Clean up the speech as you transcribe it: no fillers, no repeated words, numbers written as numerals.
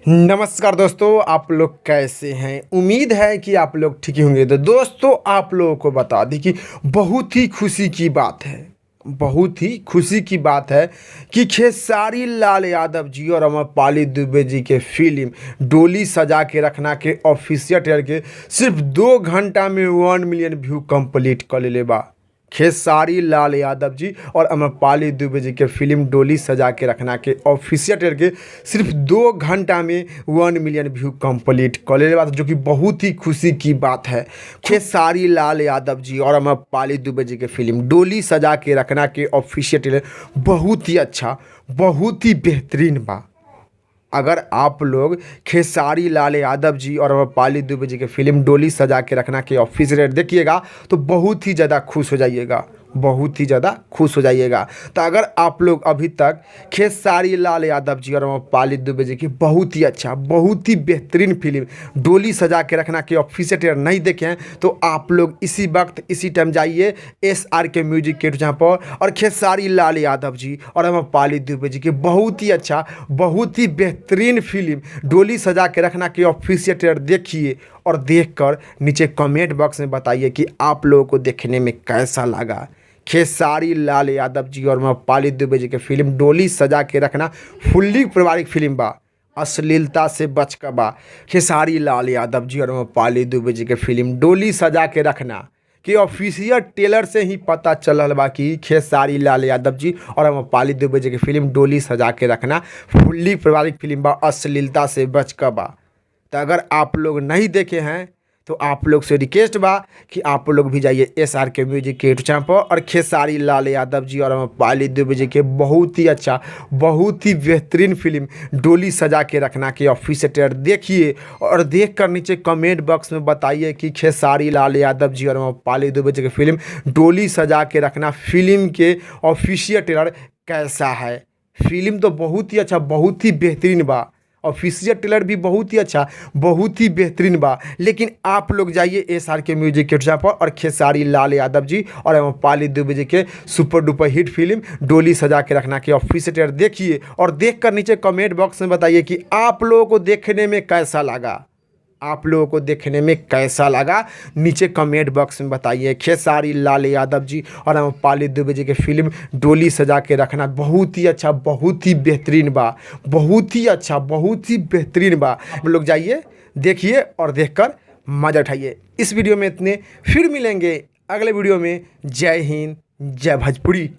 नमस्कार दोस्तों, आप लोग कैसे हैं? उम्मीद है कि आप लोग ठीक ही होंगे। तो दोस्तों, आप लोगों को बता दें कि बहुत ही खुशी की बात है, बहुत ही खुशी की बात है कि खेसारी लाल यादव जी और अमरपाली दुबे जी के फिल्म डोली सजा के रखना के ऑफिशियल ट्रेलर के सिर्फ 2 घंटा में 1 मिलियन व्यू कंप्लीट कर लेले बा। खेसारी लाल यादव जी और अमरपाली दुबे जी के फिल्म डोली सजा के रखना के ऑफिशियल ट्रेलर के सिर्फ 2 घंटा में 1 मिलियन व्यू कंप्लीट कर लेले बा, जो कि बहुत ही खुशी की बात है। खेसारी लाल यादव जी और अमरपाली दुबे जी के फिल्म डोली सजा के रखना के ऑफिशियल ट्रेलर बहुत ही अच्छा, बहुत ही बेहतरीन बा। अगर आप लोग खेसारी लाल यादव जी और अमरपाली दुबे जी के फिल्म डोली सजा के रखना के ऑफिशियल ट्रेलर देखिएगा तो बहुत ही ज़्यादा खुश हो जाइएगा, बहुत ही ज़्यादा खुश हो जाइएगा। तो अगर आप लोग अभी तक खेसारी लाल यादव जी और अमरपाली दुबे जी की बहुत ही अच्छा, बहुत ही बेहतरीन फिल्म डोली सजा के रखना के ऑफिशियल ट्रेलर नहीं देखे हैं, तो आप लोग इसी वक्त, इसी टाइम जाइए एसआरके म्यूजिक के जहाँ पर और खेसारी लाल यादव जी और अमरपाली दुबे जी की बहुत ही अच्छा, बहुत ही बेहतरीन फिल्म डोली सजा के रखना के ऑफिशियल ट्रेलर देखिए और देखकर नीचे कमेंट बॉक्स में बताइए कि आप लोगों को देखने में कैसा लगा। खेसारी लाल यादव जी और अमरपाली दुबे जी के फिल्म डोली सजा के रखना फुल्ली पारिवारिक फिल्म बा, अश्लीलता से बच कर बा। खेसारी लाल यादव जी और अमरपाली दुबे जी के फिल्म डोली सजा के रखना कि ऑफिशियल ट्रेलर से ही पता चलल बा कि खेसारी लाल यादव जी और अमरपाली दुबे जी के फिल्म डोली सजा के रखना फुल्ली पारिवारिक फिल्म बा, अश्लीलता से बच कर बा। तो अगर आप लोग नहीं देखे हैं तो आप लोग से रिक्वेस्ट बा कि आप लोग भी जाइए एसआरके म्यूजिक के यूट्यूब चैनल पर और खेसारी लाल यादव जी और अमरपाली दुबे जी के बहुत ही अच्छा, बहुत ही बेहतरीन फिल्म डोली सजा के रखना के ऑफिशियल ट्रेलर देखिए और देख कर नीचे कमेंट बॉक्स में बताइए कि खेसारी लाल यादव जी और अमरपाली दुबे जी के फिल्म डोली सजा के रखना फिल्म के ऑफिशियल ट्रेलर कैसा है। फिल्म तो बहुत ही अच्छा, बहुत ही बेहतरीन बा। ऑफिशियल ट्रेलर भी बहुत ही अच्छा, बहुत ही बेहतरीन बा। लेकिन आप लोग जाइए एसआरके म्यूजिक के चैनल पर और खेसारी लाल यादव जी और अमरपाली दुबे जी के सुपर डुपर हिट फिल्म डोली सजा के रखना के ऑफिशियल ट्रेलर देखिए और देख कर नीचे कमेंट बॉक्स में बताइए कि आप लोगों को देखने में कैसा लगा। आप लोगों को देखने में कैसा लगा, नीचे कमेंट बॉक्स में बताइए। खेसारी लाल यादव जी और अमरपाली दुबे जी के फिल्म डोली सजा के रखना बहुत ही अच्छा, बहुत ही बेहतरीन बा, बहुत ही अच्छा, बहुत ही बेहतरीन बा। आप लोग जाइए, देखिए और देखकर मज़ा उठाइए। इस वीडियो में इतने, फिर मिलेंगे अगले वीडियो में। जय हिंद, जय भोजपुरी।